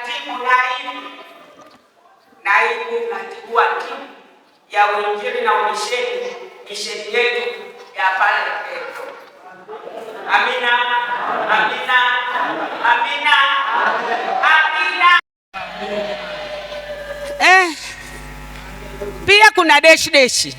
Katibu naibu katibu wa timu ya uinjili na umisheni, misheni yetu ya pale Petro. Amina, amina, amina, amina. Pia kuna deshi deshi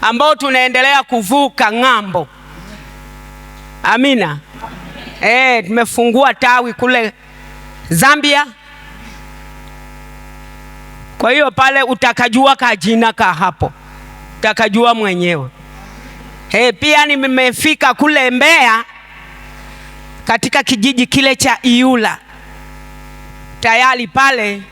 ambao tunaendelea kuvuka ng'ambo. Amina. Tumefungua tawi kule Zambia. Kwa hiyo pale utakajua kajina ka hapo, utakajua mwenyewe. Pia nimefika kule Mbeya katika kijiji kile cha Iula. Tayari pale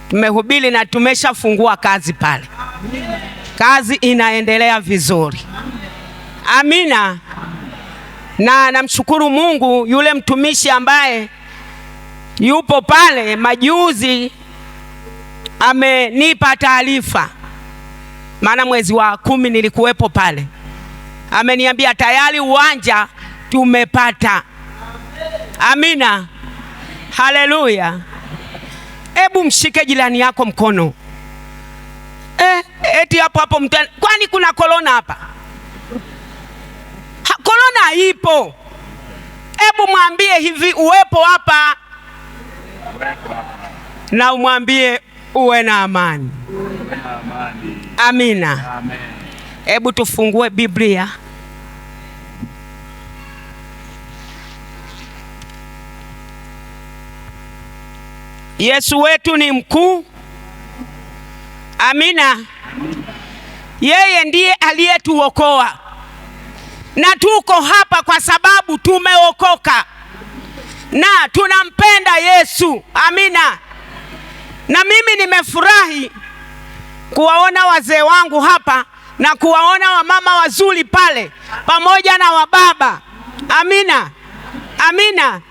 tumehubiri na tumeshafungua kazi pale. Kazi inaendelea vizuri. Amina. Na namshukuru Mungu yule mtumishi ambaye yupo pale majuzi amenipa taarifa, maana mwezi wa 10 nilikuwepo pale. Ameniambia tayari uwanja tumepata. Amina. Haleluya. Hebu mshike jirani yako mkono. Eti hapo hapo mtani. Kwani kuna corona hapa? Corona ipo. Hebu mwambie hivi uwepo hapa, na umwambie uwe na amani. Amina. Hebu tufungue Biblia. Yesu wetu ni mkuu. Amina. Yeye ndiye aliyetuokoa. Na tuko hapa kwa sababu tumeokoka. Na tunampenda Yesu. Amina. Na mimi nimefurahi kuwaona wazee wangu hapa na kuwaona wamama wazuri pale pamoja na wababa. Amina. Amina.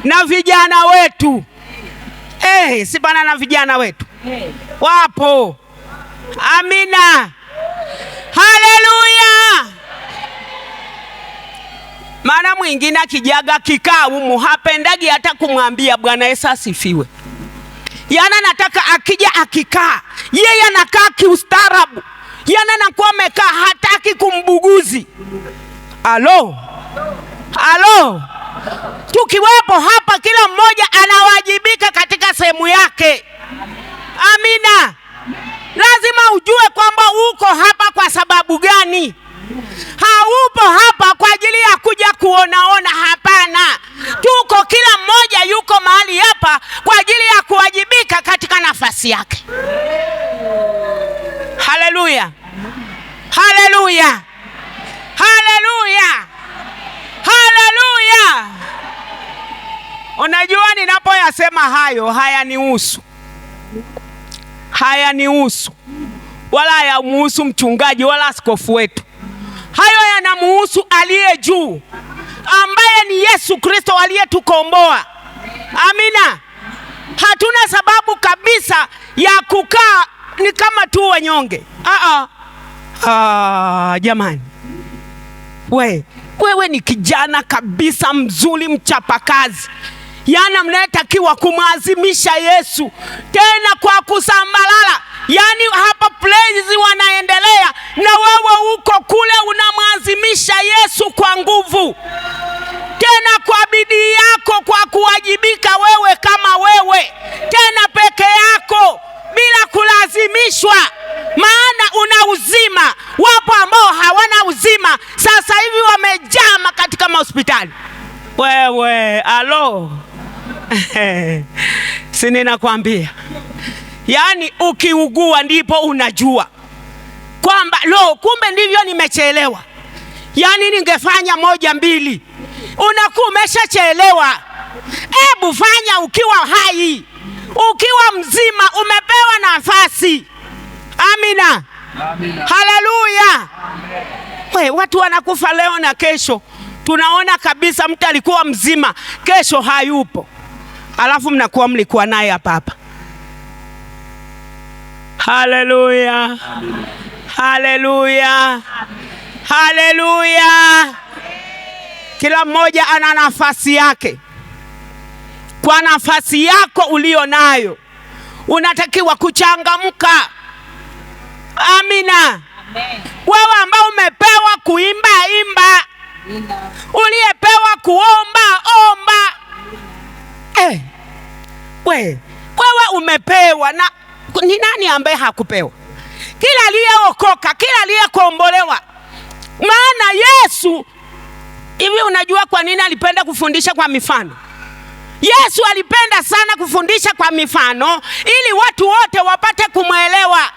Na vijana wetu. Si bana na vijana wetu. Wapo. Amina. Haleluya. Maana mwingine akijaga kikaa humu hapendagi hata kumwambia Bwana Yesu asifiwe. Yana nataka akija akikaa, yeye anakaa kiustaarabu. Yana anakuwa amekaa hataki kumbuguzi. Alo. Alo. Tukiwepo hapa kila mmoja anawajibika katika sehemu yake. Amina. Lazima ujue kwamba uko hapa kwa sababu gani. Haupo hapa kwa ajili ya kuja kuonaona, hapana. Tuko kila mmoja yuko mahali hapa kwa ajili ya kuwajibika katika nafasi yake. Haleluya. Haleluya. Haleluya. Haleluya. Unajua ninapoyasema hayo hayanihusu. Hayanihusu. Wala hayamuhusu mchungaji wala askofu wetu. Hayo yanamuhusu aliye juu, ambaye ni Yesu Kristo aliyetukomboa. Amina. Hatuna sababu kabisa ya kukaa ni kama tu wanyonge. Jamani. Wewe ni kijana kabisa mzuri, mchapakazi. Yana mnayetakiwa kumwazimisha Yesu tena kwa kusambalala. Yani hapa praise wanaendelea na wewe uko kule unamwazimisha Yesu kwa nguvu. Tena kwa bidii yako, kwa kuwajibika wewe kama wewe, tena peke yako bila kulazimishwa, maana una uzima. Wapo ambao hawana uzima sasa hivi wamejaa katika mahospitali. Wewe alo. Si ninakwambia, yani ukiugua ndipo unajua kwamba lo, kumbe ndivyo nimechelewa. Yani ningefanya 1 2. Unakuwa umeshachelewa. Ebu fanya ukiwa hai, ukiwa mzima, umepewa nafasi. Amina. Amina. Haleluya. We, watu wanakufa leo na kesho. Tunaona kabisa mtu alikuwa mzima, kesho hayupo. Alafu mnakuwa mlikuwa naye hapa hapa. Haleluya. Haleluya. Haleluya. Kila mmoja ana nafasi yake. Kwa nafasi yako ulio nayo unatakiwa kuchangamka. Amina. Amen. Wewe ambao umepewa kuimba, imba. Amina. Uliyepewa kuomba, omba. Wewe umepewa, na ni nani ambaye hakupewa? Kila aliyeokoka, kila aliyekombolewa. Maana Yesu, hivi unajua kwa nini alipenda kufundisha kwa mifano? Yesu alipenda sana kufundisha kwa mifano ili watu wote wapate kumwelewa.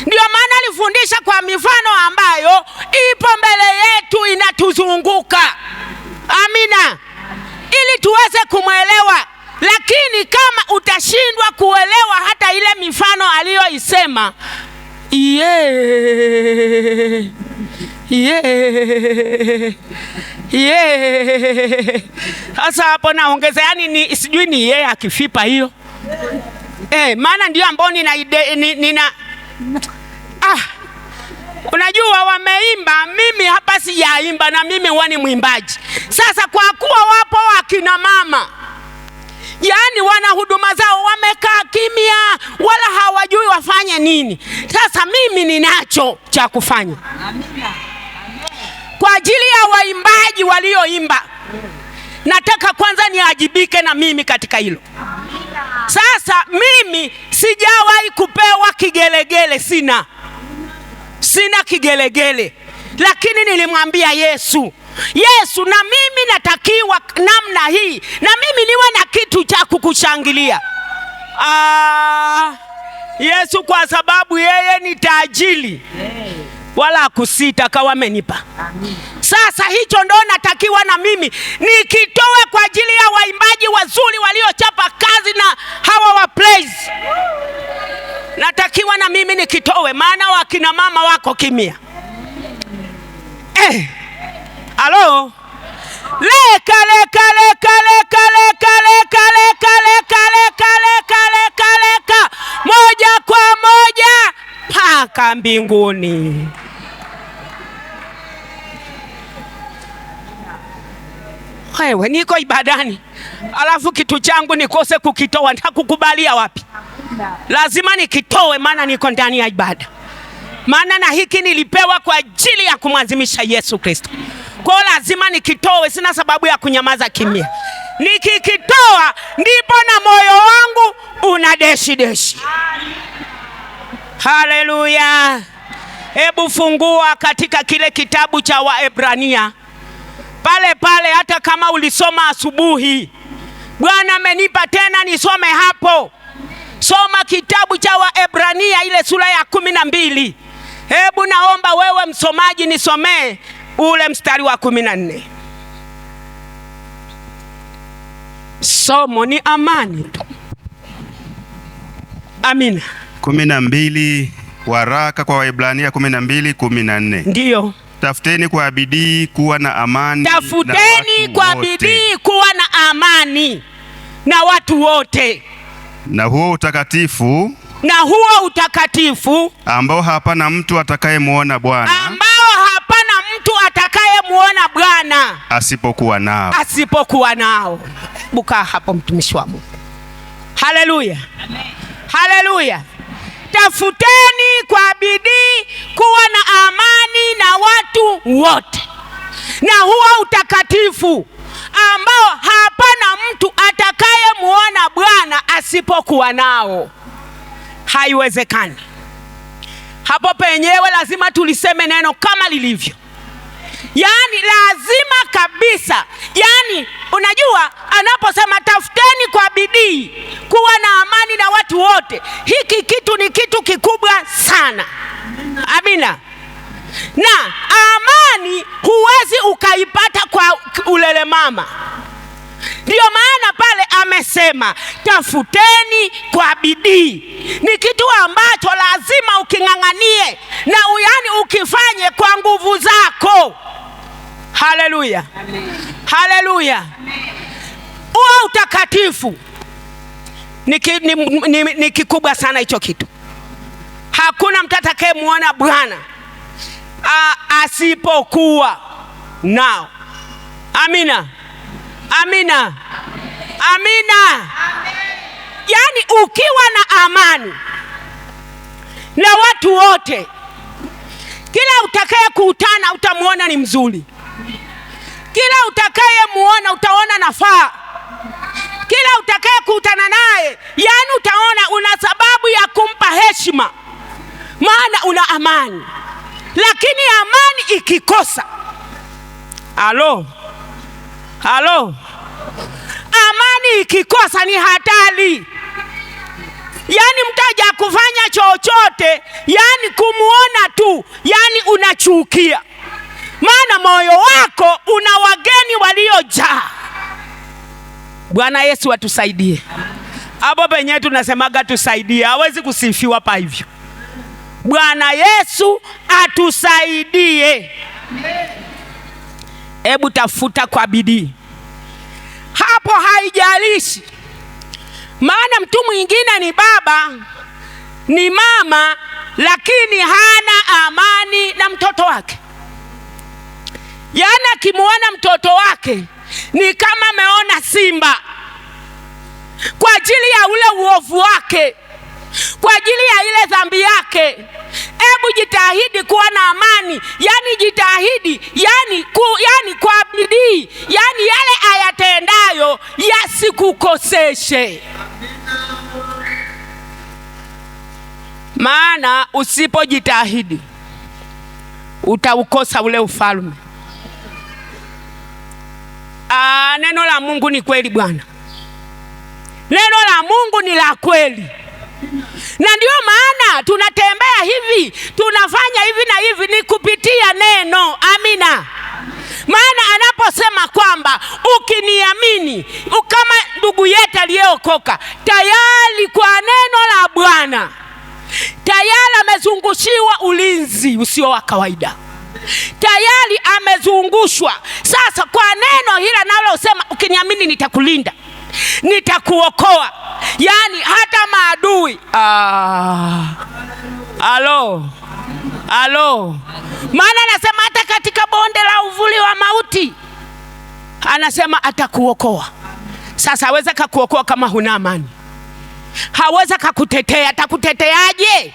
Ndio maana alifundisha kwa mifano ambayo ipo mbele yetu, inatuzunguka. Amina. Ili tuweze kumwelewa. Lakini kama utashindwa kuelewa hata ile mifano aliyoisema, Sasa hapo naongeza, yani ni sijui ni yeye akifipa hiyo. Maana ndio ambao nina unajua wameimba, mimi hapa sijaimba, na mimi huwa ni mwimbaji. Sasa kwa kuwa wapo akina mama, yaani wana huduma zao, wamekaa kimya, wala hawajui wafanye nini. Sasa mimi ninacho cha kufanya. Amina. Kwa ajili ya waimbaji walioimba, nataka kwanza niajibike na mimi katika hilo. Sasa mimi sijawahi kupewa kigelegele, sina kigelegele, lakini nilimwambia Yesu, Yesu, na mimi natakiwa namna hii, na mimi niwe na kitu cha kukushangilia. Yesu kwa sababu yeye ni tajiri, wala hakusita, akawa amenipa. Sasa hicho ndo natakiwa na mimi nikitoe kwa ajili ya waimbaji wazuri waliochapa kazi na hawa wa praise. Natakiwa na mimi nikitoe, maana wakina mama wako kimya. Alo? Leka, leka, leka, leka, leka, leka, leka, leka, leka, leka, leka, leka. Moja kwa moja paka mbinguni. Wewe, niko ibadani, alafu kitu changu nikose kukitoa, nitakukubalia wapi? Lazima nikitoe, maana niko ndani ya ibada. Maana na hiki nilipewa kwa ajili ya kumwazimisha Yesu Kristo. Kwa hiyo lazima nikitoe, sina sababu ya kunyamaza kimya. Nikikitoa ndipo na moyo wangu una deshi deshi. Haleluya. Hebu fungua katika kile kitabu cha Waebrania. Pale pale, hata kama ulisoma asubuhi, Bwana amenipa tena nisome hapo. Soma kitabu cha Waebrania ile sura ya 12. Hebu naomba wewe msomaji nisomee ule mstari wa 14. Somo ni amani tu. Amina. 12, waraka kwa Waebrania 12:14. Ndiyo. Tafuteni kwa bidii kuwa na amani. Tafuteni kwa bidii kuwa na amani na watu wote. Na huo utakatifu, na huo utakatifu ambao hapana mtu atakayemuona Bwana, ambao hapana mtu atakayemuona Bwana asipokuwa nao, asipokuwa nao. Buka hapo mtumishi wa Mungu. Haleluya. Amen. Haleluya. Tafuteni kwa bidii kuwa na amani na watu wote, na huo utakatifu ambao hapana mtu atakayemuona Bwana asipokuwa nao. Haiwezekani. Hapo penyewe lazima tuliseme neno kama lilivyo. Yaani lazima kabisa. Yaani unajua anaposema tafuteni kwa bidii kuwa na amani na watu wote, hiki kitu ni kitu kikubwa sana. Amina. Na amani huwezi ukaipata kwa ulele mama. Ndio maana pale amesema tafuteni kwa bidii. Ni kitu ambacho lazima uking'ang'anie na yaani ukifanye kwa nguvu zako. Haleluya. Haleluya. Huo utakatifu ni kikubwa sana hicho kitu. Hakuna mtu atakayemuona Bwana asipokuwa nao. Amina. Amina. Amina. Amen. Yaani ukiwa na amani na watu wote, kila utakaye kutana utamuona ni mzuri, kila utakaye muona utaona nafaa, kila utakaye kutana naye yani utaona una sababu ya kumpa heshima, maana una amani. Lakini amani ikikosa, halo halo, amani ikikosa ni hatari. Yani mtaja kufanya chochote, yani kumuona tu, yani unachukia, maana moyo wako una wageni waliojaa. Bwana Yesu atusaidie. Hapo penyewe tunasemaga tusaidie, hawezi kusifiwa pa hivyo. Bwana Yesu atusaidie. Hebu tafuta kwa bidii hapo, haijalishi maana mtu mwingine ni baba ni mama, lakini hana amani na mtoto wake. Yaani akimuona mtoto wake ni kama ameona simba, kwa ajili ya ule uovu wake, kwa ajili ya ile dhambi yake. Hebu jitahidi kuwa na amani, yani jitahidi, yani kwa bidii, yani yale ayatendayo yasikukoseshe. Maana usipojitahidi utaukosa ule ufalme. Neno la Mungu ni kweli bwana. Neno la Mungu ni la kweli. Na ndio maana tunatembea hivi, tunafanya hivi na hivi, ni kupitia neno. Amina. Maana anaposema kwamba ukiniamini, kama ndugu yetu aliyeokoka, tayari kwa neno la Bwana tayari amezungushiwa ulinzi usio wa kawaida, tayari amezungushwa. Sasa kwa neno hili analosema, ukiniamini nitakulinda, nitakuokoa, yaani hata maadui. Alo alo, maana anasema hata katika bonde la uvuli wa mauti anasema atakuokoa. Sasa hawezi kukuokoa kama huna amani, hawezi kukutetea. Atakuteteaje?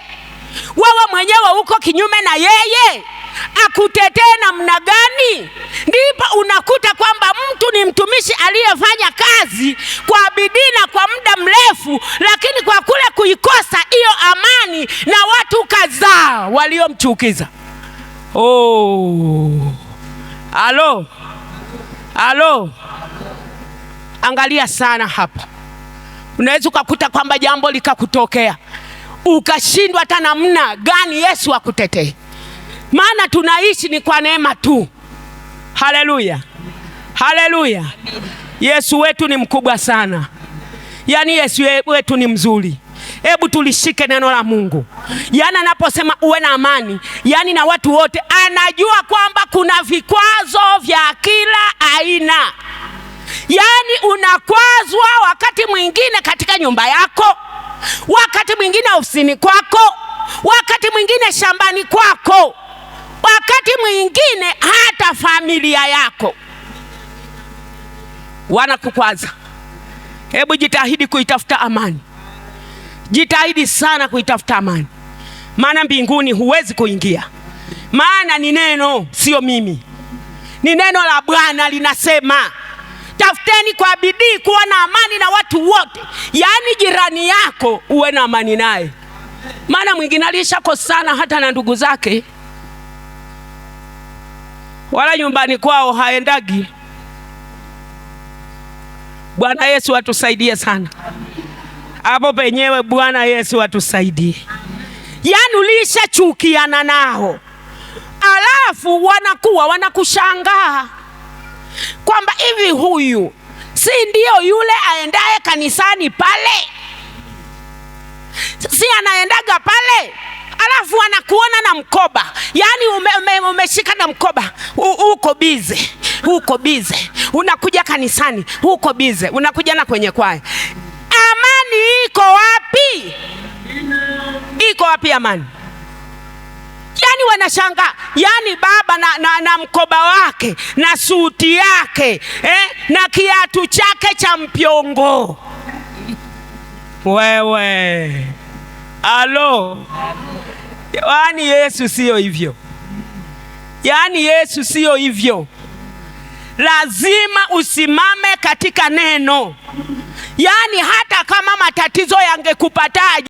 Wewe mwenyewe uko kinyume na yeye, akutetee namna gani? Ndipo unakuta kwamba mtu ni mtumishi aliyefanya kazi kwa bidii na kwa muda mrefu, lakini kwa kule kuikosa hiyo amani na watu kadhaa waliomchukiza. Oh, alo alo, angalia sana hapa. Unaweza ukakuta kwamba jambo likakutokea ukashindwa hata namna gani Yesu akutetee. Maana tunaishi ni kwa neema tu. Haleluya, haleluya. Yesu wetu ni mkubwa sana, yaani Yesu wetu ni mzuri. Hebu tulishike neno la Mungu. Yaani anaposema uwe na amani, yaani na watu wote, anajua kwamba kuna vikwazo vya kila aina. Yaani unakwazwa wakati mwingine katika nyumba yako, wakati mwingine ofisini kwako, wakati mwingine shambani kwako, wakati mwingine hata familia yako wanakukwaza. Hebu jitahidi kuitafuta amani, jitahidi sana kuitafuta amani, maana mbinguni huwezi kuingia. Maana ni neno, sio mimi, ni neno la Bwana linasema tafuteni kwa bidii kuwa na amani na watu wote. Yaani jirani yako uwe na amani naye, maana mwingine alishakosana hata na ndugu zake, wala nyumbani kwao haendagi. Bwana Yesu atusaidie sana hapo penyewe. Bwana Yesu atusaidie. Yaani ulishachukiana nao, alafu wanakuwa wanakushangaa kwamba hivi huyu si ndio yule aendaye kanisani pale? Si anaendaga pale? Alafu anakuona na mkoba, yaani umeshika na mkoba, uko bize, uko bize, unakuja kanisani, uko bize, unakuja na kwenye kwaya. Amani iko wapi? Iko wapi amani? Yaani Wanashanga, yani baba na mkoba wake na suti yake na kiatu chake cha mpyongo. Wewe alo, yaani Yesu siyo hivyo, yaani Yesu siyo hivyo. Lazima usimame katika neno, yaani hata kama matatizo yangekupataje.